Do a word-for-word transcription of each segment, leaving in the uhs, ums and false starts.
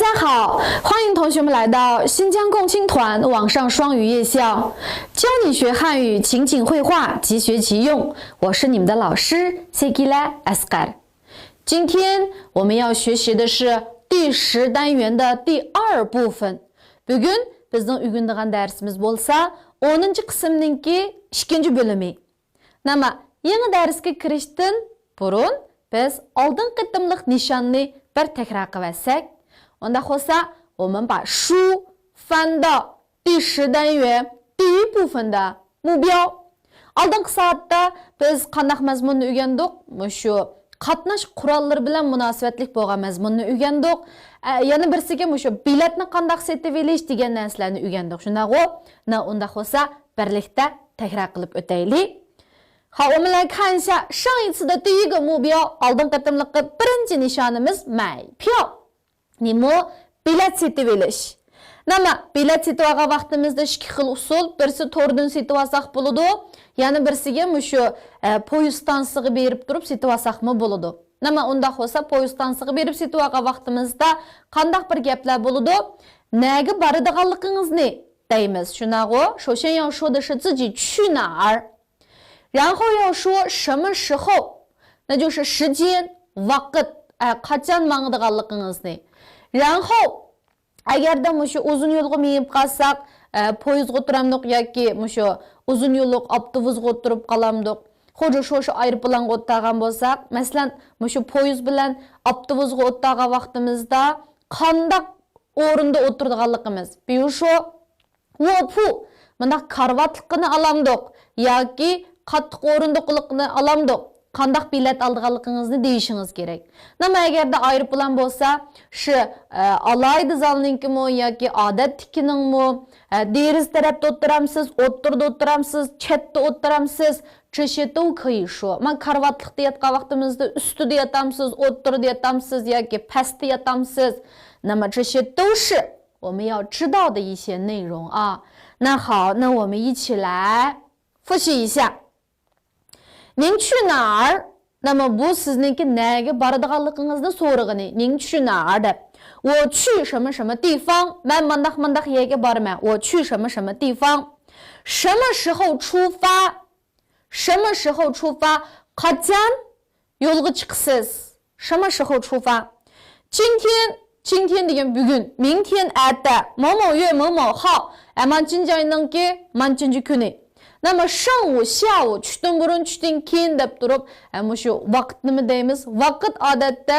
大家好，欢迎同学们来到新疆共青团网上双语夜校，教你学汉语情景会话，即学即用。我是你们的老师 Sekila Asqar。今天我们要学习的是第十单元的第二部分。بۈگۈن بىزنىڭ ئۆگىنىدىغان دەرسىمىز بولسا ئونىنچى قىسىمنىڭكى ئىككىنچى بۆلۈمى. نېمە، يېڭى دەرسكە كىرىشتىن بۇرۇن بىز ئالدىنقى قېتىملىق نىشاننى بىر تەكرار قىلىۋەتسەك، ئۇنداق بولسا، 我们把书翻到第十单元第一部分的目标. ئالدىنقى سائەتتە بىز قانداق مەزمۇننى ئۆگەندۇق؟ مۇشۇ قاتناش قوراللىرى بىلەن مۇناسىۋەتلىك بولغان مەزمۇننى ئۆگەندۇق. ئە، يەنە بىرسىگە مۇشۇ بېلەتنى قانداق سېتىۋېلىش دېگەن نەرسىلەرنى ئۆگەندۇق. شۇنداقغۇ؟ نە، ئۇنداق بولسا بىرلىكتە تەكرار قىلىپ ئۆتەيلى. 好，我们来看一下上一次的第一个目标، ئالدىنقى قېتىملىققا بىرىنچى نىشانىمىز 买票. نېمە؟ بېلەت سېتىۋېلىش. نېمە؟ بېلەت سېتىۋالغان ۋاقتىمىزدا ئىككى خىل ئۇسۇل، بىرسى توردىن سېتىۋالساق بولىدۇ، يەنە بىرسىگە مۇشۇ، ئە، پويىز ستانسىسىغا بېرىپ تۇرۇپ سېتىۋالساقمۇ بولىدۇ. نېمە، ئۇنداق بولسا پويىز ستانسىسىغا بېرىپ سېتىۋالغان ۋاقتىمىزدا قانداق بىر گەپلەر بولىدۇ؟ نەگە بارىدىغانلىقىڭىزنى دەيمىز، شۇنداقغۇ؟ 首先要说的是自己去哪儿。 然后要说什么时候，那就是时间، ۋاقىت، ئە، قاچان ماڭىدىغانلىقىڭىزنى. 然后، ئەگەردە مۇشۇ ئۇزۇن يولغا مېڭىپ قالساق، ئە، پويىزغا ئولتۇرامدۇق ياكى مۇشۇ ئۇزۇن يوللۇق ئاپتوبۇسقا ئولتۇرۇپ قالامدۇق؟ خوجا شوشا ئايروپىلانغا ئولتۇرغان بولساق، مەسىلەن، مۇشۇ پويىز بىلەن ئاپتوبۇسقا ئولتۇرغان ۋاقتىمىزدا قانداق ئورۇندا ئولتۇرىدىغانلىقىمىز، 比如说 ۋوپۇ، مۇنداق كارىۋاتلىقىنى ئالامدۇق ياكى قاتتىق ئورۇندۇقلۇقنى ئالامدۇق، قانداق بېلەت ئالىدىغانلىقىڭىزنى دېيىشىڭىز كېرەك. نېمە ئەگەردە ئايروپىلان بولسا، شۇ، ئە، ئالاھىدە زالنىڭكىمۇ ياكى ئادەتتىكىنىڭمۇ، ئە، دېرىزە تەرەپتە ئولتۇرامسىز، ئوتتۇرىدا ئولتۇرامسىز، چەتتە ئولتۇرامسىز، 这些都可以说. مانا كارىۋاتلىقتا ياتقان ۋاقتىمىزدا ئۈستىدە ياتامسىز، ئوتتۇرىدا ياتامسىز ياكى پەستە ياتامسىز. 那么这些都是 我们要知道的一些内容啊。那好，那我们一起来复习一下。您去哪儿？ نېمە، بۇ سىزنىڭكى نەگە بارىدىغانلىقىڭىزنى سورىغىنى. 您去哪儿 دەپ. 我去什么什么地方. مەن مانداق مانداق يەرگە بارىمەن. 我去什么什么地方. 什么时候出发؟ 什么时候出发؟ قاچان يولغا چىقىسىز؟ 什么时候出发？ 今天، 今天 دېگەن بۈگۈن، 明天 ئەتە، 某某月某某号، ئە، مانچىنچى ئاينىڭكى مانچىنچى كۈنى. 那么上午، 下午، چۈشتىن بۇرۇن، چۈشتىن كېيىن دەپ تۇرۇپ، ئە، مۇشۇ ۋاقىت نېمە دەيمىز؟ ۋاقىت ئادەتتە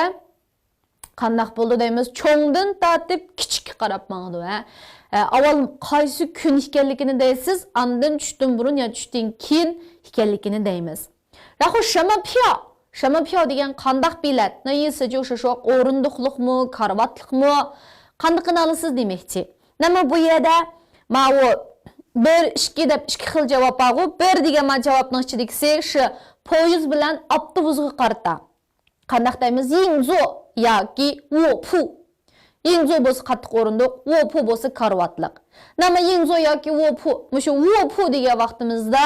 قانداق بولىدۇ دەيمىز؟ چوڭدىن تارتىپ كىچىككە قاراپ ماڭىدۇ، ھە. ئە، ئاۋۋال قايسى كۈن ئىكەنلىكىنى دەيسىز، ئاندىن چۈشتىن بۇرۇن يا چۈشتىن كېيىن ئىكەنلىكىنى دەيمىز. 然后什么票؟ 什么票 دېگەن قانداق بېلەت؟ 那意思就是说 ئورۇندۇقلۇقمۇ، كارىۋاتلىقمۇ؟ قاندىقىنى ئالىسىز دېمەكچى. 那么 بۇ يەردە ماۋۇ بىر، ئىككى دەپ ئىككى خىل جاۋاب بارغۇ. بىر دېگەن مانا جاۋابنىڭ ئىچىدىكىسى شۇ پويىز بىلەن ئاپتوبۇسقا قارىتا. قانداق دەيمىز؟ 硬座 ياكى 卧铺. 硬座 بولسا قاتتىق ئورۇندۇق، 卧铺 بولسا كارىۋاتلىق. 那么硬座 ياكى 卧铺، مۇشۇ 卧铺 دېگەن ۋاقتىمىزدا،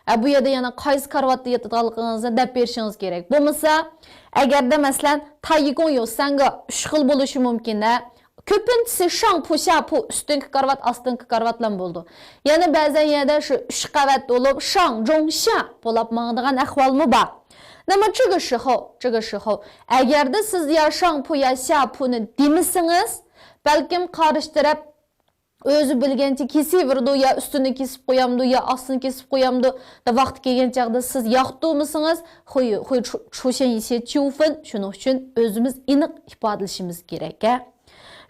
ئە، بۇ يەردە يەنە قايسى كارىۋاتتا ياتىدىغانلىقىڭىزنى دەپ بېرىشىڭىز كېرەك. بولمىسا، ئەگەردە، مەسىلەن، 它一共有三个، ئۈچ خىل بولۇشى مۇمكىن، ھە. كۆپىنچىسى 上铺، 下铺، ئۈستۈنكى كارىۋات، ئاستىنقى كارىۋاتلام بولىدۇ. يەنە بەزەن يەردە شۇ ئۈچ قەۋەت بولۇپ، 上中下 بولاپ ماڭىدىغان ئەھۋالمۇ بار. 那么这个时候، 这个时候، ئەگەردە سىز يا 上铺 يا 下铺نى دېمىسىڭىز، بەلكىم قارشى تەرەپ ئۆزى بىلگەنچە كېسىۋېرىدۇ، يا ئۈستىنى كېسىپ قويامدۇ، يا ئاستىنى كېسىپ قويامدۇ. ۋاقتى كەلگەن چاغدا سىز ياقتۇرمىسىڭىز، 会، 会出، 出现一些纠纷. شۇنىڭ ئۈچۈن ئۆزىمىز ئېنىق ئىپادىلىشىمىز كېرەك، ھە.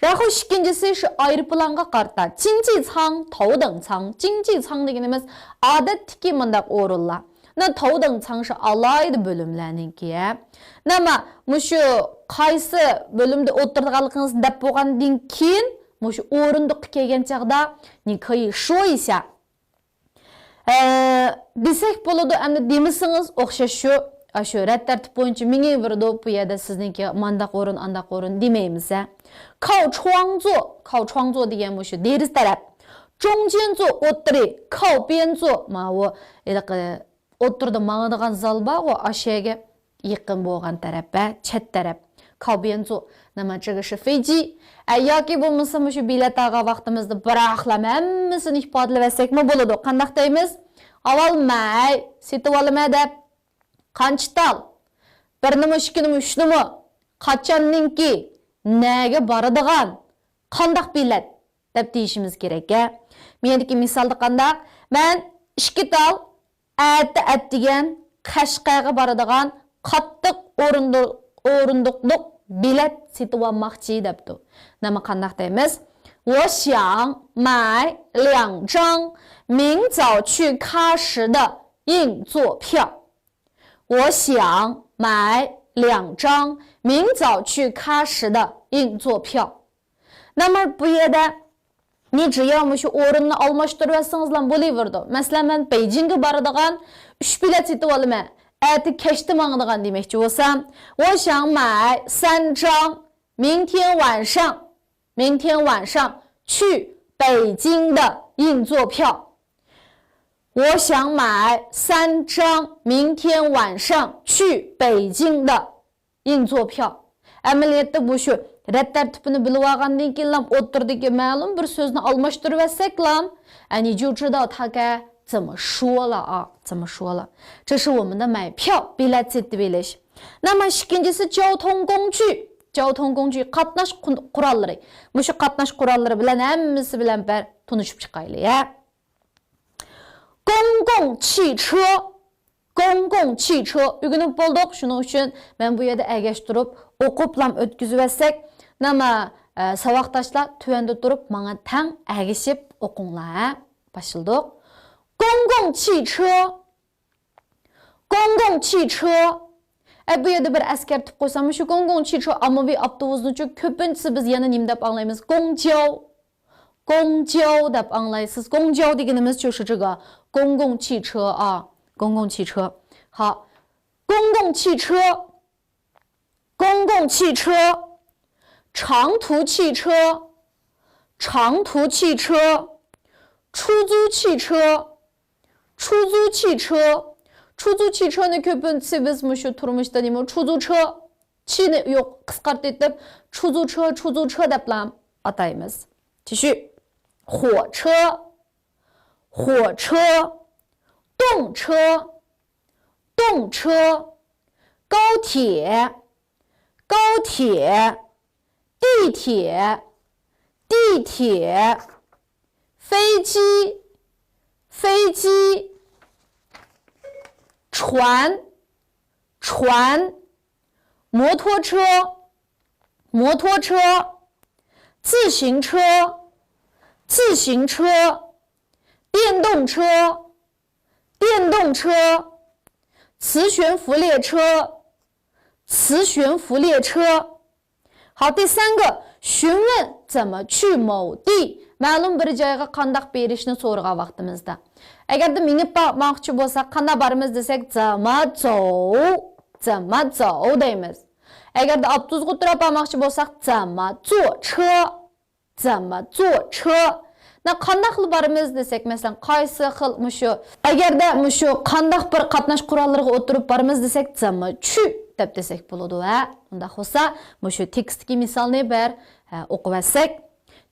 然后 ئىككىنچىسى شۇ ئايروپىلانغا قارىتا. 经济舱، 头等舱. 经济舱 دېگىنىمىز ئادەتتىكى مۇنداق ئورۇنلار. 那头等舱 شۇ ئالاھىدە بۆلۈملەرنىڭكى، ھە. نېمە، مۇشۇ قايسى بۆلۈمدە ئولتۇرىدىغانلىقىڭىزنى دەپ بولغاندىن كېيىن، مۇشۇ ئورۇندۇققا كەلگەن چاغدا، 你可以说一下. ئە، دېسەك بولىدۇ، ئەمدى دېمىسىڭىز ئوخشاش شۇ، ئاشۇ رەت تەرتىپ بويىچە مېڭىۋېرىدۇ، بۇ يەردە سىزنىڭكى مانداق ئورۇن، ئانداق ئورۇن دېمەيمىز، ھە. 靠窗座، 靠窗座 دېگەن مۇشۇ دېرىزە تەرەپ. 中间座 ئوتتۇرى، 靠边座 ماۋۇ، ھېلىقى ئوتتۇرىدا ماڭىدىغان زال بارغۇ، ئاشۇ يەرگە يېقىن بولغان تەرەپ، ھە، چەت تەرەپ. 靠边坐. 那么这个是飞机. ئە، ياكى بولمىسا مۇشۇ بېلەت ئالغان ۋاقتىمىزدا بىراقلا ھەممىسىنى ئىپادىلىۋەتسەكمۇ بولىدۇ. قانداق دەيمىز؟ ئاۋۋال مەي، سېتىۋالىمەن دەپ، قانچە تال؟ بىرنىمۇ، ئىككىنىمۇ، ئۈچنىمۇ؟ قاچاننىڭكى؟ نەگە بارىدىغان؟ قانداق بېلەت؟ دەپ دېيىشىمىز كېرەك. مەيەردىكى مىسالدا قانداق؟ مەن ئىككى تال ئەتە ئەتىگەن قەشقەرگە بارىدىغان قاتتىق ئورۇندۇ-، ئورۇندۇقلۇق بېلەت سېتىۋالماقچى دەپتۇ. نېمە قانداق دەيمىز؟ 我想买两张明早去喀什的硬座票. 我想买两张明早去喀什的硬座票. 那么 بۇ يەردە نى 只要 مۇشۇ ئورۇننى ئالماشتۇرۇۋەتسىڭىزلا بولۇۋېرىدۇ. مەسىلەن، مەن بېيجىڭگە بارىدىغان ئۈچ بېلەت سېتىۋالىمەن، ئەتە كەچتە ماڭىدىغان دېمەكچى بولسام، 我想买三张明天晚上明天晚上去北京的硬座票. 我想买三张明天晚上去北京的硬座票. ئەمەلىيەتتە بۇ شۇ رەت تەرتىپىنى بىلىۋالغاندىن كېيىنلا ئوتتۇرىدىكى مەلۇم بىر سۆزنى ئالماشتۇرۇۋەتسەكلا، ئەنى جۇجىدا تاكە 怎么说了啊，怎么说了. 这是我们的买票، بېلەت سېتىۋېلىش. 那么 ئىككىنچىسى 交通工具. 交通工具، قاتناش قۇ-، قوراللىرى. مۇشۇ قاتناش قوراللىرى بىلەن ھەممىسى بىلەن بىر تونۇشۇپ چىقايلى، ھە. 公共汽车. 公共汽车. ئۆگىنىپ بولدۇق، شۇنىڭ ئۈچۈن مەن بۇ يەردە ئەگەشتۈرۈپ ئوقۇپلام ئۆتكۈزۈۋەتسەك، نېمە، ئە، ساۋاقداشلار تۆۋەندە تۇرۇپ ماڭا تەڭ ئەگىشىپ ئوقۇڭلار، ھە. باشلىدۇق. 公共汽车. 公共汽车. ئە، بۇ يەردە بىر ئەسكەرتىپ قويسام، مۇشۇ 公共汽车 ئاممىۋى ئاپتوبۇسنىچۇ كۆپىنچىسى بىز يەنە نېمە دەپ ئاڭلايمىز؟ 公交. 公交 دەپ ئاڭلايسىز. 公交 دېگىنىمىز چۇ شۇ جىگا. 公共汽车 ئا. 公共汽车. ها. 公共汽车. 公共汽车. 长途汽车. 长途汽车. 出租汽车. 出租汽车. 出租汽车نى كۆپىنچىسى بىز مۇشۇ تۇرمۇشتا نېمە، 出租车. چىنى يوق، قىسقارتىۋېتىپ، 出租车، 出租车 دەپلا ئاتايمىز. 继续. 火车. 火车. 动车. 动车. 高铁. 高铁. 地铁. 地铁. 飞机. 飞机. 船. 船. 摩托车. 摩托车. 自行车. 自行车. 电动车. 电动车. 磁悬浮列车. 磁悬浮列车. 好，第三个，询问怎么去某地。 مەلۇم بىر جايغا قانداق بېرىشنى سورىغان ۋاقتىمىزدا. ئەگەردە مېڭىپ بارماقچى بولساق، قانداق بارىمىز دېسەك، 怎么走، 怎么走 دەيمىز. ئەگەردە ئاپتوبۇسقا ئولتۇرۇپ بارماقچى بولساق، 怎么坐车. 怎么坐车. 那 قانداقلا بارىمىز دېسەك، مەسىلەن، قايسى خىل مۇشۇ، ئەگەردە مۇشۇ قانداق بىر قاتناش قوراللىرىغا ئولتۇرۇپ بارىمىز دېسەك، 怎么去 دەپ دېسەك بولىدۇ، ھە. ئۇنداق بولسا، مۇشۇ تېكىستتىكى مىسالنى بىر، ھە، ئوقۇۋەتسەك.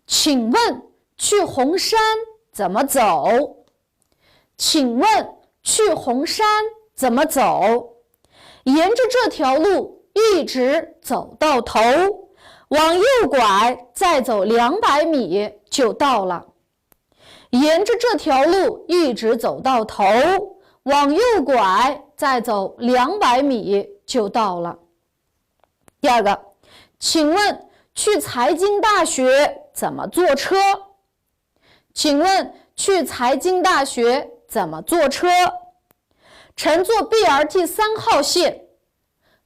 请问去红山怎么走？ 请问去红山怎么走？沿着这条路一直走到头，往右拐再走两百米就到了。沿着这条路一直走到头，往右拐再走两百米就到了。第二个，请问去财经大学怎么坐车？ 请问去财经大学怎么坐车？乘坐 B R T 三号线，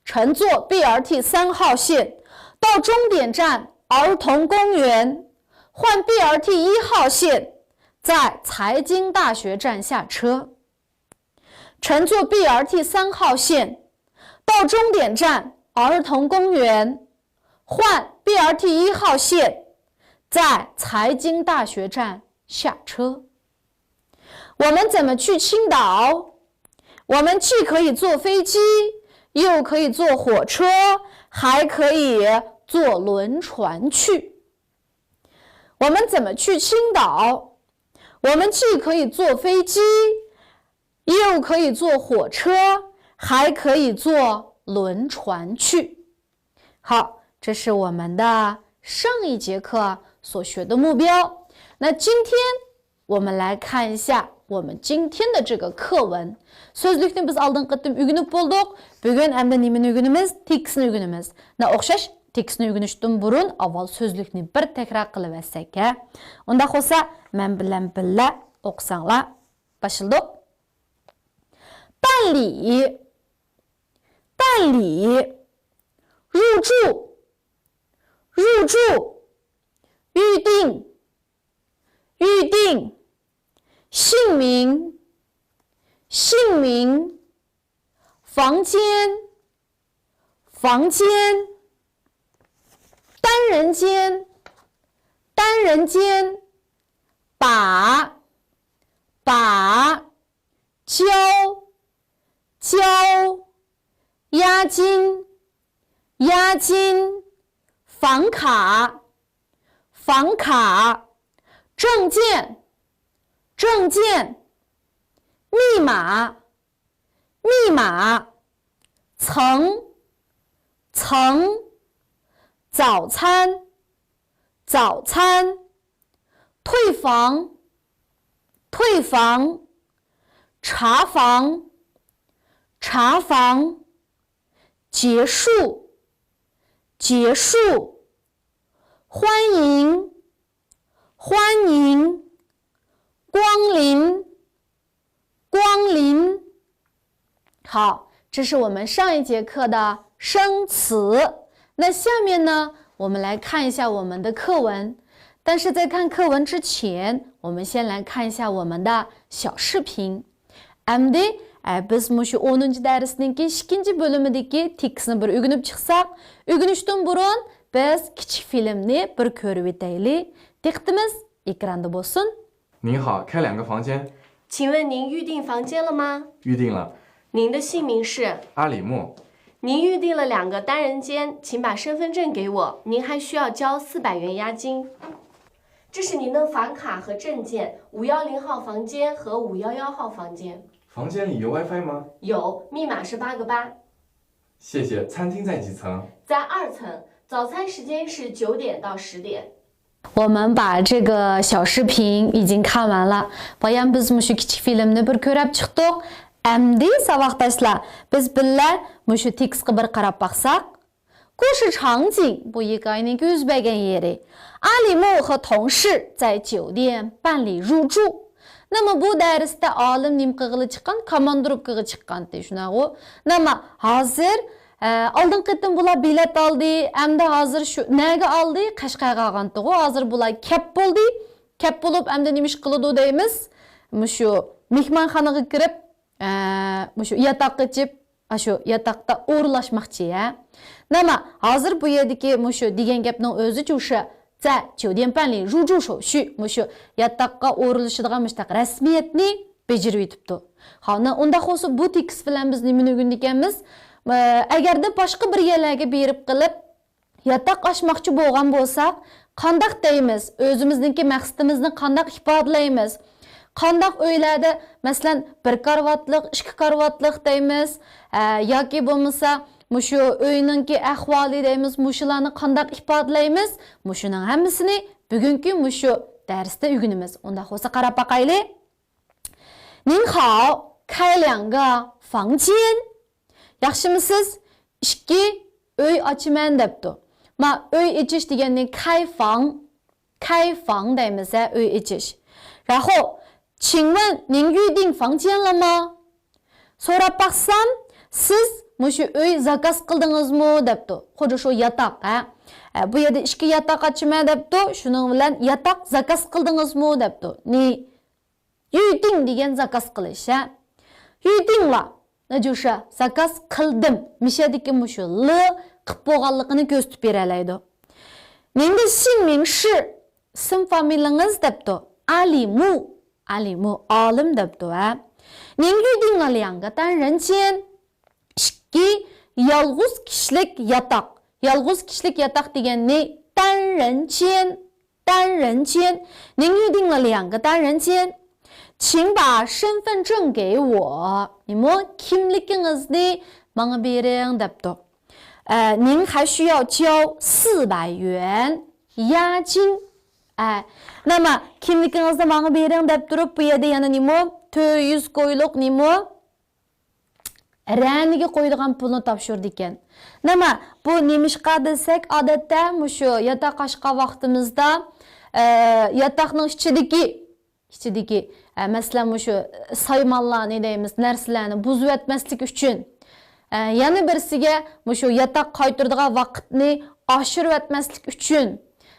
乘坐 B R T 三号线到终点站儿童公园，换 B R T 一号线，在财经大学站下车。 乘坐 B R T 三号线到终点站儿童公园，换 B R T 一号线，在财经大学站下车。我们怎么去青岛？我们既可以坐飞机，又可以坐火车，还可以坐轮船去。我们怎么去青岛？我们既可以坐飞机，又可以坐火车，还可以坐轮船去。好，这是我们的上一节课所学的目标。那今天我们来看一下我们今天的这个课文。سۆزلۈكنى بىز ئالدىنقى قېتىم ئۆگىنىپ بولدۇق. بۈگۈن ئەمدى نېمىنى ئۆگىنىمىز؟ تېكىستنى ئۆگىنىمىز. مانا ئوخشاش تېكىستنى ئۆگىنىشتىن بۇرۇن ئاۋۋال سۆزلۈكنى بىر تەكرار قىلىۋەتسەك، ھە؟ ئۇنداق بولسا مەن بىلەن بىللە ئوقۇساڭلار. باشلىدۇق. 办理，办理，入住，入住，预定，预定，姓名，姓名，房间，房间，单人间，单人间，把，把，交，交，押金，押金，房卡，房卡，证件，证件，密码，密码，层，层，早餐，早餐，退房，退房，查房，查房，结束，结束，欢迎，欢迎，光临，光临。好，这是我们上一节课的生词。那下面呢，我们来看一下我们的课文。但是在看课文之前，我们先来看一下我们的小视频。 ئەمدى، ئە، بىز مۇشۇ ئونىنچى دەرسنىڭكى ئىككىنچى بۆلۈمىدىكى تېكىستنى بىر ئۆگىنىپ چىقساق، ئۆگىنىشتىن بۇرۇن بىز كىچىك فىلىمنى بىر كۆرۈۋېتەيلى. دىققىتىمىز ئېكراندا بولسۇن. 您好，开两个房间。请问您预订房间了吗？预订了。您的姓名是？阿里木。您预订了两个单人间，请把身份证给我。您还需要交四百元押金。这是您的房卡和证件，五幺零号房间和五幺幺号房间。房间里有WiFi吗？有，密码是八个八。谢谢。餐厅在几层？在二层，早餐时间是九点到十点。 我们把这个小视频已经看完了. بايام بىز مۇشۇ كىچىك فىلىمنى بىر كۆرۈپ چىقتۇق. ئەمدى ساۋاقداشلار، بىز بىللە مۇشۇ تېكىستقا بىر قاراپ باقساق. 故事场景، بۇ ھېكايىنىڭكى يۈز بەرگەن يېرى. 阿里木和同事在酒店办理入住. نېمە بۇ دەرستە ئالىم نېمە قىلغىلى چىققان؟ كاماندىروپكىغا چىققانتى، شۇنداقغۇ؟ نېمە ھازىر، ئە، ئالدىنقى قېتىم بۇلار بېلەت ئالدى، ئەمدى ھازىر شۇ نەگە ئالدى؟ قەشقەرگە ئالغانتىغۇ. ھازىر بۇلار كەپ بولدى. كەپ بولۇپ ئەمدى نېمە ئىش قىلىدۇ دەيمىز؟ مۇشۇ مېھمانخانىغا كىرىپ، ئە، مۇشۇ ياتاق ئېچىپ، ئاشۇ ياتاقتا ئورۇنلاشماقچى، ھە؟ نېمە، ھازىر بۇ يەردىكى مۇشۇ دېگەن گەپنىڭ ئۆزى چۇشى، 在酒店办理入住手续، مۇشۇ ياتاققا ئورۇنلىشىدىغان مۇشۇنداق رەسمىيەتنى بېجىرىۋېتىپتۇ. ھانا، ئۇنداق بولسا بۇ تېكىست بىلەن بىز نېمىنى ئۆگەندىكەنمىز؟ ئە، ئەگەردە باشقا بىر يەرلەرگە بېرىپ قېلىپ، ياتاق ئاچماقچى بولغان بولساق، قانداق دەيمىز؟ ئۆزىمىزنىڭكى مەقسىتىمىزنى قانداق ئىپادىلەيمىز؟ قانداق ئۆيلەردە، مەسىلەن، بىر كارىۋاتلىق، ئىككى كارىۋاتلىق دەيمىز؟ ئە، ياكى بولمىسا، مۇشۇ ئۆينىڭكى ئەھۋالى دەيمىز، مۇشۇلارنى قانداق ئىپادىلەيمىز؟ مۇشۇنىڭ ھەممىسىنى بۈگۈنكى مۇشۇ دەرستە ئۆگىنىمىز. ئۇنداق بولسا قاراپ باقايلى. 您好，开两个房间。 ياخشىمۇسىز؟ ئىككى ئۆي ئاچىمەن دەپتۇ. ما ئۆي ئېچىش دېگەننى 开房، 开房 دەيمىز ھە، ئۆي ئېچىش. 然后، 请问您预订房间了吗؟ سوراپ باقسام، سىز مۇشۇ ئۆي زاكاز قىلدىڭىزمۇ دەپتۇ. خۇددى شۇ ياتاق ھە. ئە، بۇ يەردە ئىككى ياتاق ئاچىمەن دەپتۇ، شۇنىڭ بىلەن ياتاق زاكاز قىلدىڭىزمۇ دەپتۇ. نى 预订 دېگەن زاكاز قىلىش ھە. 预订了. نەجۇشا، زاكاز قىلدىم. مىشەدىكى مۇشۇ ل قىپ بولغانلىقىنى كۆرسىتىپ بېرەلەيدۇ. 您的姓名是؟ ئىسىم فامىلىڭىز دەپتۇ. 阿里木. 阿里木، ئالىم دەپتۇ ھە. 您预订了两个单人间. ئىككى يالغۇز كىشىلىك ياتاق. يالغۇز كىشىلىك ياتاق دېگەننى 单人间، 单人间. 您预订了两个单人间，请把身份证给我. نېمە؟ كىملىكىڭىزنى ماڭا بېرىڭ دەپتۇ. ئە، 您还需要交四百元押金. ئە، نېمە؟ كىملىكىڭىزنى ماڭا بېرىڭ دەپ تۇرۇپ، بۇ يەردە يەنە نېمە؟ تۆت يۈز كويلۇق نېمە؟ رەنىگە قويىدىغان پۇلنى تاپشۇرىدىكەن. نېمە؟ بۇ نېمىشقا دېسەك، ئادەتتە مۇشۇ ياتاق ئاچقان ۋاقتىمىزدا، ئە، ياتاقنىڭ ئىچىدىكى، ئىچىدىكى، ئە، مەسىلەن، مۇشۇ سايمانلارنى دەيمىز، نەرسىلەرنى بۇزۇۋەتمەسلىك ئۈچۈن، ئە، يەنە بىرسىگە مۇشۇ ياتاق قايتۇرىدىغان ۋاقىتنى ئاشۇرۇۋەتمەسلىك ئۈچۈن،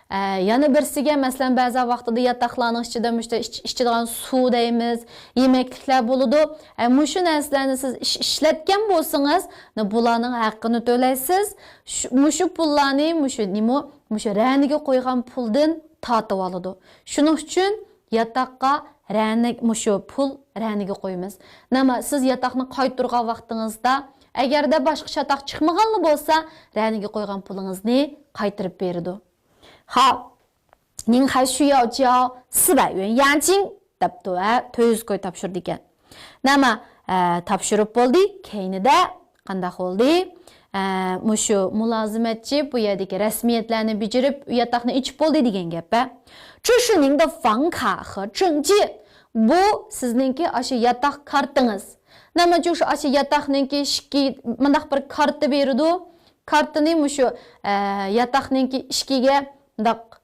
ئە، يەنە بىرسىگە، مەسىلەن، بەزى ۋاقتىدا ياتاقلارنىڭ ئىچىدە مۇشۇ ئىچ-، ئىچىدىغان سۇ دەيمىز، يېمەكلىكلەر بولىدۇ. ئە، مۇشۇ نەرسىلەرنى سىز ئىش-، ئىشلەتكەن بولسىڭىز، بۇلارنىڭ ھەققىنى تۆلەيسىز. شۇ، مۇشۇ پۇللارنى مۇشۇ نېمە، مۇشۇ رەنىگە قويغان پۇلدىن تارتىۋالىدۇ. شۇنىڭ ئۈچۈن ياتاققا رەنە، مۇشۇ پۇل رەنىگە قويىمىز. نېمە، سىز ياتاقنى قايتۇرغان ۋاقتىڭىزدا، ئەگەردە باشقا چاتاق چىقمىغانلا بولسا، رەنىگە قويغان پۇلىڭىزنى قايتۇرۇپ بېرىدۇ. ھا، 您还需要交四百元押金 دەپتۇ، ھە، تۆت يۈز كوي تاپشۇرىدىكەن. نېمە، ئە، تاپشۇرۇپ بولدى، كەينىدە قانداق بولدى؟ ئە، مۇشۇ مۇلازىمەتچى بۇ يەردىكى رەسمىيەتلەرنى بېجىرىپ، ياتاقنى ئېچىپ بولدى دېگەن گەپ، ھە. 这是您的房卡和证件. بۇ سىزنىڭكى ئاشۇ ياتاق كارتىڭىز. نېمە، شۇ ئاشۇ ياتاقنىڭكى ئىشىكى، مۇنداق بىر كارتا بېرىدۇ. كارتىنى مۇشۇ، ئە، ياتاقنىڭكى ئىشىكىگە مۇنداق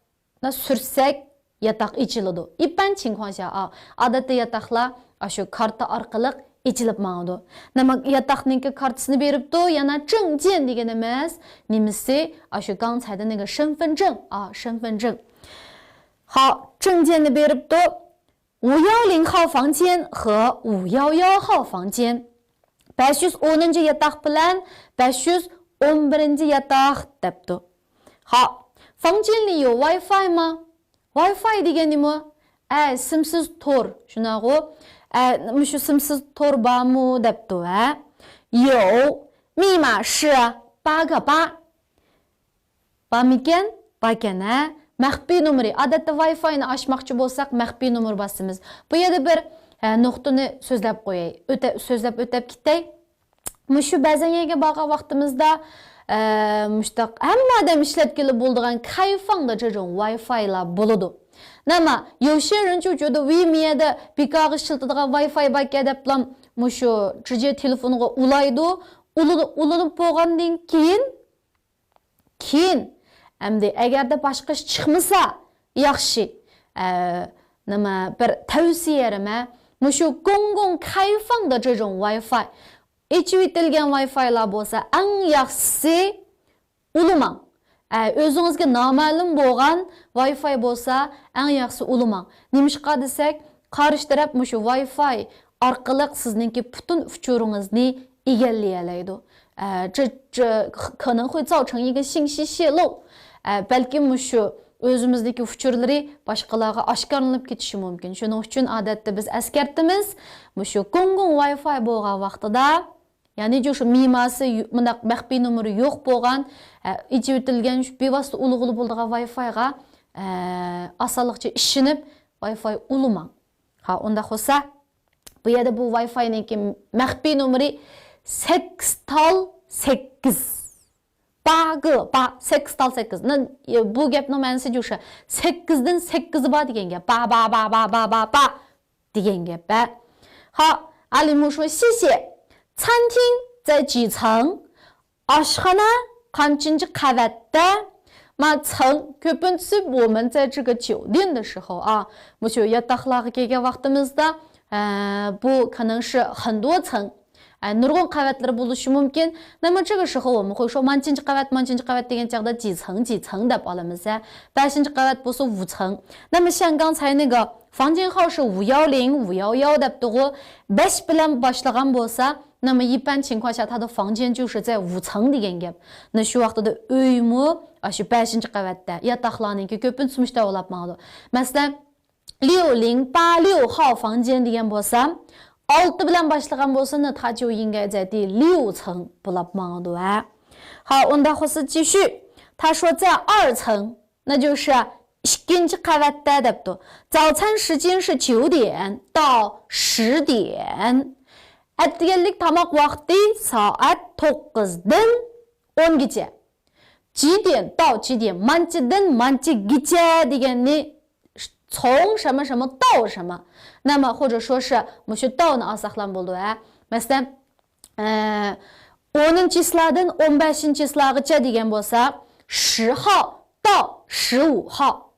سۈرسەك، ياتاق ئېچىلىدۇ. 一般情况下 ئا، ئادەتتە ياتاقلار ئاشۇ كارتا ئارقىلىق ئېچىلىپ ماڭىدۇ. نېمە، ياتاقنىڭكى كارتىسىنى بېرىپتۇ، يەنە 证件 دېگىنىمىز نېمىسى؟ ئاشۇ 刚才的那个身份证 ئا، 身份证. ھا، 证件نى بېرىپتۇ. 五幺零号房间和五幺幺号房间. بەش يۈز ئونىنچى ياتاق بىلەن بەش يۈز ئون بىرىنچى ياتاق دەپتۇ. ھا، 房间里有WiFi吗؟ WiFi دېگەن نېمە؟ ئە، سىمسىز تور، شۇنداقغۇ؟ ئە، مۇشۇ سىمسىز تور بارمۇ دەپتۇ، ھە؟ 有، 密码是八个八. بارمىكەن؟ باركەن، ھە؟ مەخپىي نومۇرى. ئادەتتە ۋاي فاينى ئاچماقچى بولساق، مەخپىي نومۇر باسىمىز. بۇ يەردە بىر، ھە، نۇقتىنى سۆزلەپ قوياي. ئۆتە-، سۆزلەپ ئۆتەپ كېتەي. مۇشۇ بەزەن يەرگە بارغان ۋاقتىمىزدا، ئە، مۇشتاق ھەممە ئادەم ئىشلەتكىلى بولىدىغان 开放的这种ۋاي فايلار بولىدۇ. نېمە، 有些人就觉得 ۋى مۇ يەردە بىكارغا ئىشلىتىدىغان ۋاي فاي باركەن دەپلا مۇشۇ 直接 تېلېفونغا ئۇلايدۇ. ئۇلىنىپ، ئۇلىنىپ بولغاندىن كېيىن، كېيىن، ئەمدى ئەگەردە باشقا ئىش چىقمىسا، ياخشى. ئە، نېمە، بىر تەۋسىيە يېرىم، ھە؟ مۇشۇ 公共开放的这种ۋاي فاي. ئېچىۋېتىلگەن ۋاي فايلار بولسا، ئەڭ ياخشىسى ئۇلىماڭ. ئە، ئۆزىڭىزگە نامەلۇم بولغان ۋاي فاي بولسا، ئەڭ ياخشىسى ئۇلىماڭ. نېمىشقا دېسەك، قارشى تەرەپ مۇشۇ ۋاي فاي ئارقىلىق سىزنىڭكى پۈتۈن ئۇچۇرىڭىزنى ئىگىلىيەلەيدۇ. ئە، 这، 这可能会造成一个信息泄露. ئە، بەلكىم مۇشۇ ئۆزىمىزدىكى ئۇچۇرلىرى باشقىلارغا ئاشكارىلىنىپ كېتىشى مۇمكىن. شۇنىڭ ئۈچۈن ئادەتتە بىز ئەسكەرتىمىز، مۇشۇ 公共ۋاي فاي بولغان ۋاقتىدا، يەنى شۇ مىماسى يو-، مۇنداق مەخپىي نومۇرى يوق بولغان، ئە، ئېچىۋېتىلگەن شۇ بىۋاسىتە ئۇلىغىلى بولىدىغان ۋاي فايغا، ئە، ئاسانلىقچە ئىشىنىپ، ۋاي فاي ئۇلىماڭ. ھا، ئۇنداق بولسا، بۇ يەردە بۇ ۋاي فاينىڭكى مەخپىي نومۇرى سەككىز تال سەككىز. 八个八، سەككىز تال سەككىز. نە-، بۇ گەپنىڭ مەنىسى جۇشۇ. سەككىزدىن سەككىزى بار دېگەن گەپ. با، با، با دېگەن گەپ، ھە. ھا، ئالىي مۇشۇ 谢谢. 餐厅在几层؟ ئاشخانا قانچىنچى قەۋەتتە؟ 嘛层 كۆپىنچىسى 我们在这个酒店的时候 ئا، مۇشۇ ياتاقلارغا كەلگەن ۋاقتىمىزدا، ئە، بۇ 可能是很多层. ئە، نۇرغۇن قەۋەتلىرى بولۇشى مۇمكىن. 那么这个时候我们会说 مانچىنچى قەۋەت، مانچىنچى قەۋەت دېگەن چاغدا 几层几层 دەپ ئالىمىز، ھە. بەشىنچى قەۋەت بولسا 五层. 那么像刚才那个房间号是五幺零、五幺幺 دەپتىغۇ. بەش بىلەن باشلىغان بولسا، 那么一般情况下它的房间就是在五层 دېگەن گەپ. 那 شۇ ۋاقتىدا ئۆيمۇ ئاشۇ بەشىنچى قەۋەتتە، ياتاقلارنىڭكى كۆپىنچىسى مۇشۇ تەۋرەپ ماڭىدۇ. مەسىلەن، 六零八六号房间 دېگەن بولسام، ئالتە بىلەن باشلىغان بولسا، 那它就应该在第六层 بولاپ ماڭىدۇ ھە. 好， ئۇنداق بولسا 继续، 他说在二层， 那就是 ئىككىنچى قەۋەتتە دەپتۇ. 早餐时间是九点到十点. ئەتىگەنلىك تاماق ۋاقتى سائەت توققۇزدىن ئونگىچە. 几点到几点، مانچىدىن مانچىگىچە دېگەننى 从什么什么到什么. 那么或者说是 مۇشۇ 到نى ئالساقلام بولىدۇ ھە. مەسىلەن، ئە، ئونىنچى چىسلادىن ئون بەشىنچى چىسلاغىچە دېگەن بولساق، 十号到十五号.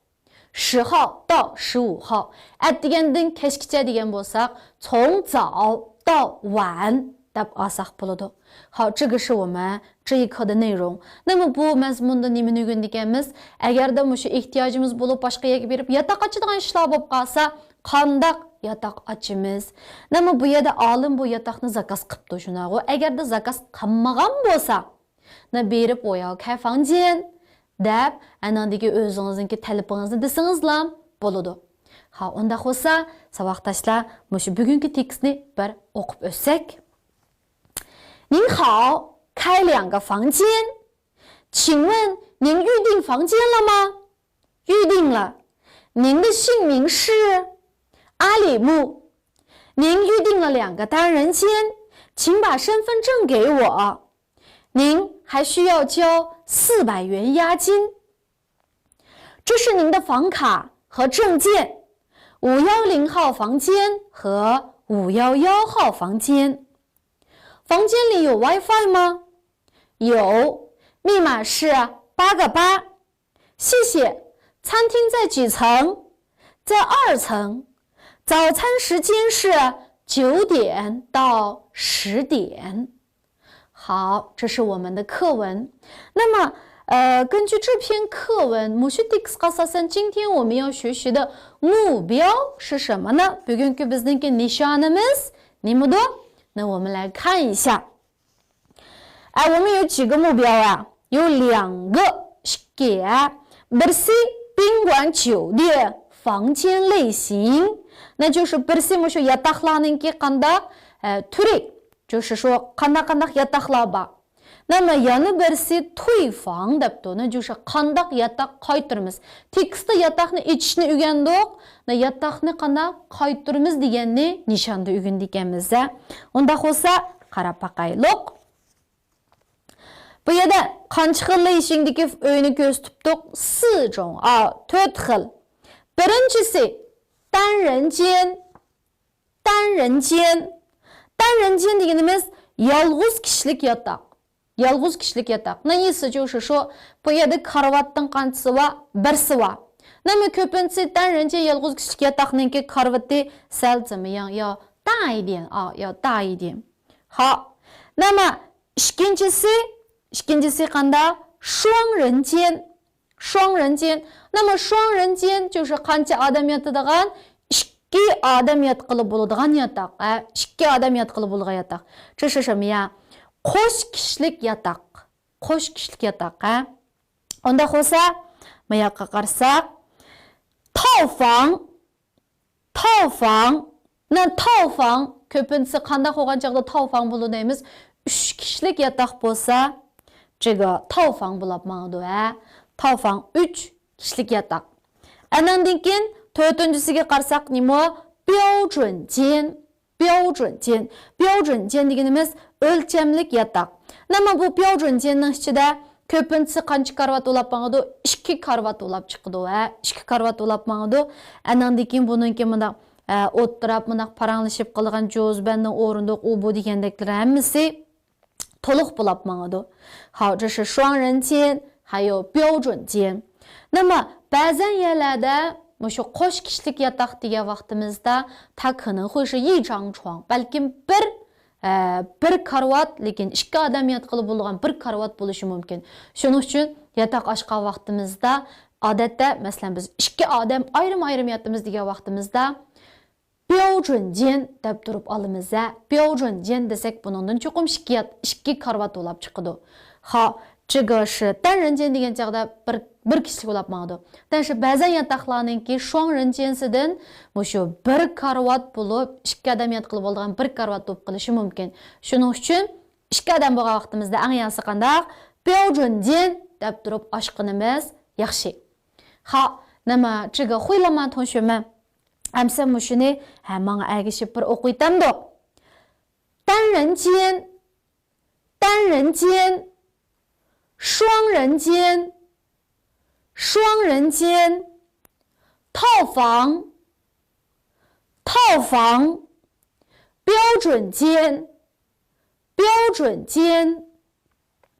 十号到十五号. ئەتىگەندىن كەچكىچە دېگەن بولساق، 从早到晚 دەپ ئالساق بولىدۇ. 好，这个是我们这一课的内容. 那么 بۇ مەزمۇندا نېمىنى ئۆگەندىكەنمىز؟ ئەگەردە مۇشۇ ئېھتىياجىمىز بولۇپ، باشقا يەرگە بېرىپ ياتاق ئاچىدىغان ئىشلار بولۇپ قالسا، قانداق ياتاق ئاچىمىز؟ 那么 بۇ يەردە ئالىم بۇ ياتاقنى زاكاز قىپتۇ، شۇنداقغۇ؟ ئەگەردە زاكاز قىلمىغان بولسا، 那 بېرىپ 我要开房间 دەپ، ئەنىڭدىكى ئۆزىڭىزنىڭكى تەلىپىڭىزنى دېسىڭىزلا بولىدۇ. 好، ئۇنداق بولسا، ساۋاقداشلار، مۇشۇ بۈگۈنكى تېكىستنى بىر ئوقۇپ ئۆتسەك. 您好，开两个房间，请问您预订房间了吗？预订了。您的姓名是阿里木。您预订了两个单人间，请把身份证给我。您还需要交四百元押金。这是您的房卡和证件，五幺零号房间和五幺幺号房间。房间里有WiFi吗？有，密码是八个八。谢谢。餐厅在几层？在二层。早餐时间是九点到十点。好，这是我们的课文。那么，呃，根据这篇课文， مۇشۇ تېكىستقا ئاساسەن 今天我们要学习的目标是什么呢？ بۈگۈنكى بىزنىڭكى نىشانىمىز نېمىدۇ؟ 那我们来看一下。 哎，我们有几个目标啊？有两个، ئىككى. بىرسى، 宾馆酒店房间类型. 那就是 بىرسى مۇشۇ ياتاقلارنىڭكى قانداق، ئە، تۈرى، 就是说 قانداق-قانداق ياتاقلار بار. 那么 يەنە بىرسى، 退房 دەپتۇ. 那就是 قانداق ياتاق قايتۇرىمىز. تېكىستتا ياتاقنى ئېچىشنى ئۆگەندۇق. 那 ياتاقنى قانداق قايتۇرىمىز دېگەننى نىشاندا ئۆگەندىكەنمىز. ئۇنداق بولسا، قاراپ باقايلۇق. بۇ يەردە قانچە خىل لېيشىڭدىكى ئۆينى كۆرسىتىپتۇق؟ 四种، ئا، تۆت خىل. بىرىنچىسى، 单人间. 单人间. 单人间 دېگىنىمىز يالغۇز كىشىلىك ياتاق. يالغۇز كىشىلىك ياتاق. 那意思就是说، بۇ يەردە كارىۋاتنىڭ قانچىسى بار؟ بىرسى بار. 那么 كۆپىنچىسى 单人间 يالغۇز كىشىلىك ياتاقنىڭكى كارىۋىتى سەل 怎么样، 要大一点啊，要大一点. 好. 那么 ئىككىنچىسى، ئىككىنچىسى قانداق؟ 双人间. 双人间. 那么双人间就是 قانچە ئادەم ياتىدىغان؟ ئىككى ئادەم ياتقىلى بولىدىغان ياتاق. ھە، ئىككى ئادەم ياتقىلى بولىدىغان ياتاق. 这是什么呀؟ قوش كىشىلىك ياتاق. قوش كىشىلىك ياتاق. ھە. ئۇنداق بولسا، ماياققا قارىساق، 套房. 套房. 那套房 كۆپىنچىسى قانداق بولغان چاغدا 套房 بولىدۇ دەيمىز؟ ئۈچ كىشىلىك ياتاق بولسا، 这个套房 بولاپ ماڭىدۇ، ھە. 套房 ئۈچ كىشىلىك ياتاق. ئەنەڭدىن كېيىن تۆتىنچىسىگە قارىساق، نېمە؟ 标准间. 标准间. 标准间 دېگىنىمىز ئۆلچەملىك ياتاق. 那么 بۇ 标准间نىڭ ئىچىدە كۆپىنچىسى قانچە كارىۋات بولاپ ماڭىدۇ؟ ئىككى كارىۋات بولاپ چىقىدۇ، ھە. ئىككى كارىۋات بولاپ ماڭىدۇ. ئەنەڭدىن كېيىن بۇنىڭكى مۇنداق، ئە، ئولتۇراپ مۇنداق پاراڭلىشىپ قىلغان جوزبەندىن ئورۇندۇق ئۇ بۇ دېگەندەكلەر ھەممىسى تولۇق بولاپ ماڭىدۇ. 好，这是双人间，还有标准间。那么 بەزەن يەرلەردە مۇشۇ قوش كىشىلىك ياتاق دېگەن ۋاقتىمىزدا، 它可能会是一张床، بەلكىم بىر، ئە، بىر كارىۋات، لېكىن ئىككى ئادەم ياتقىلى بولىدىغان بىر كارىۋات بولۇشى مۇمكىن. شۇنىڭ ئۈچۈن ياتاق ئاچقان ۋاقتىمىزدا، ئادەتتە، مەسىلەن، بىز ئىككى ئادەم ئايرىم-ئايرىم ياتىمىز دېگەن ۋاقتىمىزدا، 标准间 دەپ تۇرۇپ ئالىمىز، ھە. 标准间 دېسەك، بۇنىڭدىن چوقۇم ئىككى يات-، ئىككى كارىۋات بولاپ چىقىدۇ. 好، 这个是单人间 دېگەن چاغدا بىر، بىر كىشىلىك بولاپ ماڭىدۇ. دەل شۇ بەزەن ياتاقلارنىڭكى شۇاڭ رېنجيەنسىدىن مۇشۇ بىر كارىۋات بولۇپ، ئىككى ئادەم ياتقىلى بولىدىغان بىر كارىۋات بولۇپ قېلىشى مۇمكىن. شۇنىڭ ئۈچۈن ئىككى ئادەم بولغان ۋاقتىمىزدا ئەڭ ياخشىسى قانداق؟ بياۋجۈەنجيەن دەپ تۇرۇپ ئاچقىنىمىز ياخشى. خا، نېمە، چىگە خۇيلىما تونشۇمە. ئەمسە مۇشۇنى، ھە، ماڭا ئەگىشىپ بىر ئوقۇۋېتەمدۇق. 单人间، 单人间، 双人间، 双人间，套房，套房，标准间，标准间。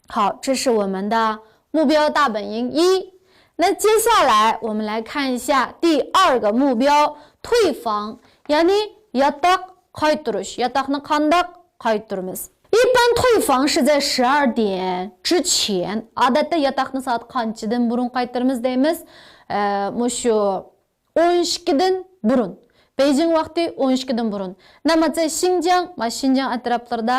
好，这是我们的目标大本营一。那接下来我们来看一下第二个目标，退房， يەنى ياتاق قايتۇرۇش. ياتاقنى قانداق قايتۇرىمىز؟ 一般退房是在十二点之前. ئادەتتە ياتاقنى سائەت قانچىدىن بۇرۇن قايتۇرىمىز دەيمىز؟ ئە، مۇشۇ ئون ئىككىدىن بۇرۇن. بېيجىڭ ۋاقتى ئون ئىككىدىن بۇرۇن. نەمەتسە شىنجاڭ، ما شىنجاڭ ئەتراپلىرىدا،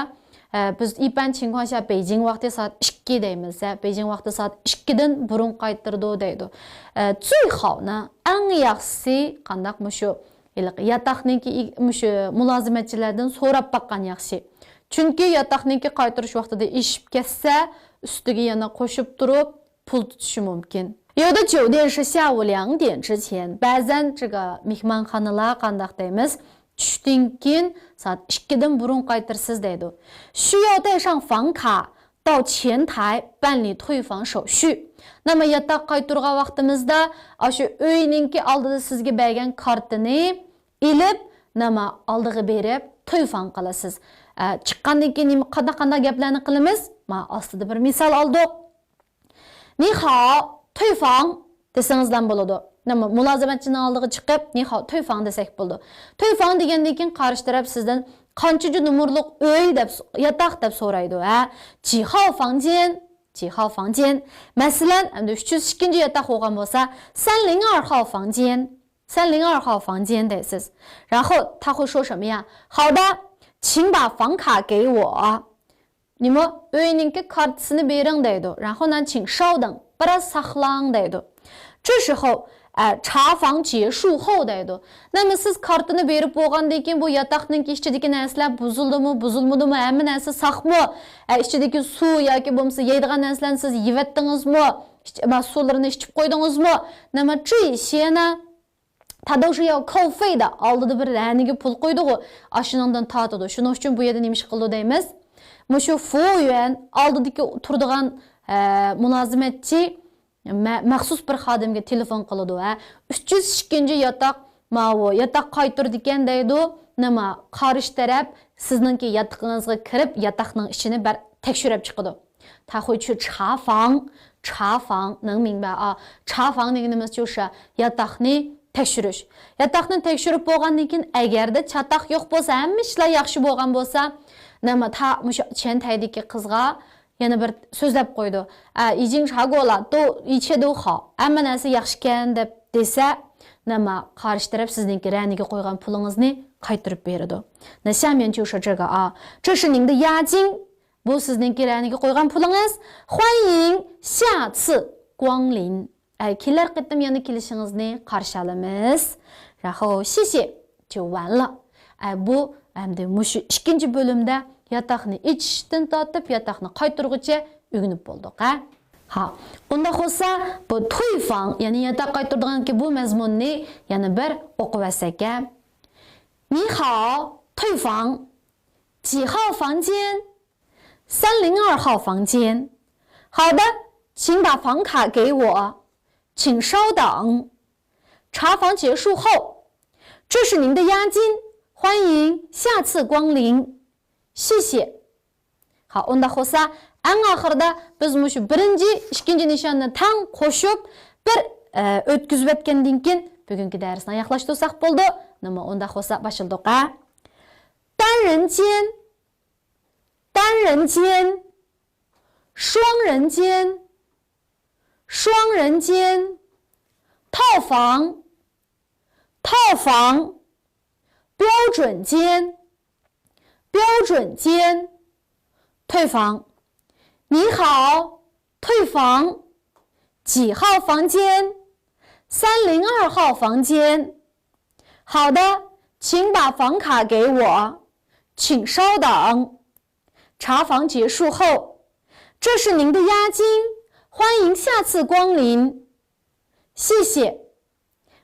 ئە، بىز 一般情况下 بېيجىڭ ۋاقتى سائەت ئىككى دەيمىز، ھە، بېيجىڭ ۋاقتى سائەت ئىككىدىن بۇرۇن قايتۇرىدۇ دەيدۇ. ئە، 最好呢، ئەڭ ياخشىسى قانداق مۇشۇ ھېلىقى ياتاقنىڭكى ئىگ-، مۇشۇ مۇلازىمەتچىلەردىن سوراپ باققان ياخشى. چۈنكى ياتاقنىڭكى قايتۇرۇش ۋاقتىدا ئېشىپ كەتسە، ئۈستىگە يەنە قوشۇپ تۇرۇپ پۇل تۇتۇشى مۇمكىن. 有的酒店是下午两点之前. بەزەن چىگا مېھمانخانىلار قانداق دەيمىز؟ چۈشتىن كېيىن سائەت ئىككىدىن بۇرۇن قايتۇرىسىز دەيدۇ. 需要带上房卡 到前台办理退房手续. نېمە، ياتاق قايتۇرغان ۋاقتىمىزدا ئاشۇ ئۆينىڭكى ئالدىدا سىزگە بەرگەن كارتىنى ئېلىپ، نېمە، ئالدىغا بېرىپ تويفاڭ قىلىسىز. ئە، چىققاندىن كېيىن نېمە، قانداق، قانداق گەپلەرنى قىلىمىز؟ ما ئاستىدا بىر مىسال ئالدۇق. 你好،退房 دېسىڭىزلا بولىدۇ. نېمە، مۇلازىمەتچىنىڭ ئالدىغا چىقىپ، 你好، تويفاڭ دېسەك بولىدۇ. تويفاڭ دېگەندىن كېيىن قارشى تەرەپ سىزدىن قانچىنچى نومۇرلۇق ئۆي دەپ، ياتاق دەپ سورايدۇ، ھە؟ 几号房间، 几号房间. مەسىلەن، ئەمدى ئۈچ يۈز ئىككىنچى ياتاق بولغان بولسا، 三零二号房间، 三零二号房间 دەيسىز. 然后他会说什么呀？好的，请把房卡给我。 نېمە؟ ئۆينىڭكى كارتىسىنى بېرىڭ دەيدۇ. 然后呢，请稍等، بىراز ساقلاڭ دەيدۇ. 这时候، ئە، 查房结束后 دەيدۇ. نېمە، سىز كارتىنى بېرىپ بولغاندىن كېيىن بۇ ياتاقنىڭكى ئىچىدىكى نەرسىلەر بۇزۇلدىمۇ، بۇزۇلمىدىمۇ، ھەممە نەرسە ساقمۇ؟ ئە، ئىچىدىكى سۇ ياكى بولمىسا يەيدىغان نەرسىلەرنى سىز يېۋەتتىڭىزمۇ؟ ئىچ-، ما، سۇلىرىنى ئىچىپ قويدىڭىزمۇ؟ نېمە، 这些呢， 他都是要扣费的. ئالدىدا بىر رەنىگە پۇل قويدىغۇ، ئاشۇنىڭدىن تارتىدۇ. شۇنىڭ ئۈچۈن بۇ يەردە نېمە ئىش قىلىدۇ دەيمىز؟ مۇشۇ فۇيۈەن ئالدىدىكى تۇرىدىغان، ئە، مۇلازىمەتچى مە-، مەخسۇس بىر خادىمگە تېلېفون قىلىدۇ، ھە. 302-ياتاق، ماۋۇ ياتاق قايتۇرىدىكەن دەيدۇ. نېمە، قارشى تەرەپ سىزنىڭكى ياتىقىڭىزغا كىرىپ، ياتاقنىڭ ئىچىنى بىر تەكشۈرۈپ چىقىدۇ. 他会去查房، 查房، 能明白啊؟ 查房 دېگىنىمىز شۇ، ياتاقنى تەكشۈرۈش. ياتاقنى تەكشۈرۈپ بولغاندىن كېيىن، ئەگەردە چاتاق يوق بولسا، ھەممە ئىشلار ياخشى بولغان بولسا، نېمە، تا مۇشۇ چيەنتەيدىكى قىزغا يەنە بىر سۆزلەپ قويىدۇ. ئە، 已经查过了، 都، 一切都好، ھەممە نەرسە ياخشىكەن دەپ دېسە، نېمە، قارشى تەرەپ سىزنىڭكى رەنىگە قويغان پۇلىڭىزنى قايتۇرۇپ بېرىدۇ. 那下面就是这个啊，这是您的押金。 بۇ سىزنىڭكى رەنىگە قويغان پۇلىڭىز. 欢迎下次光临. ئە، كېلەر قېتىم يەنە كېلىشىڭىزنى قارشى ئالىمىز. 然后谢谢就完了. ئە، بۇ ئەمدى مۇشۇ ئىككىنچى بۆلۈمدە ياتاقنى ئېچىشتىن تارتىپ ياتاقنى قايتۇرغۇچە ئۆگىنىپ بولدۇق، ھە؟ ھا، ئۇنداق بولسا، بۇ تويفاڭ، يەنى ياتاق قايتۇرىدىغانكى بۇ مەزمۇننى يەنە بىر ئوقۇۋەتسەك، ھە؟ 你好，退房。 几号房间？ 三零二号房间。 好的，请把房卡给我，请稍等。查房结束后，这是您的押金，欢迎下次光临。谢谢。 ھا، ئۇنداق بولسا، ئەڭ ئاخىرىدا بىز مۇشۇ بىرىنچى، ئىككىنچى نىشاننى تەڭ قوشۇپ، بىر، ئە، ئۆتكۈزۈۋەتكەندىن كېيىن، بۈگۈنكى دەرسنى ئاياغلاشتۇرساق بولىدۇ. نېمە، ئۇنداق بولسا باشلىدۇق، ھە؟ 单人间، 单人间， 双人间， 双人间， 套房， 套房， 标准间， 标准间， 退房。 你好，退房。几号房间？三零二号房间。好的，请把房卡给我，请稍等。查房结束后，这是您的押金，欢迎下次光临。谢谢。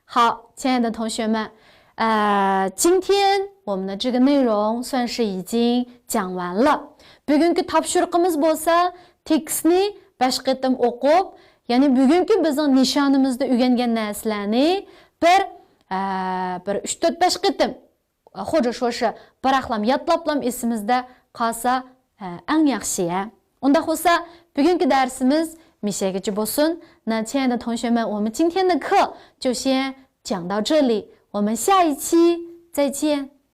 好，亲爱的同学们，呃，今天我们的这个内容算是已经讲完了。بۈگۈنكى تاپشۇرۇقىمىز بولسا تېكىستنى بەش قېتىم ئوقۇپ، يەنى بۈگۈنكى بىزنىڭ نىشانىمىزدا ئۆگەنگەن نەرسىلەرنى بىر، ئە، بىر ئۈچ، تۆت، بەش قېتىم 或者说是 بىراقلام يادلاپلام ئېسىمىزدە قالسا، ئە، ئەڭ ياخشى، ھە. ئۇنداق بولسا، بۈگۈنكى دەرسىمىز مىشەگىچە بولسۇن. 那亲爱的同学们，我们今天的课就先讲到这里，我们下一期再见。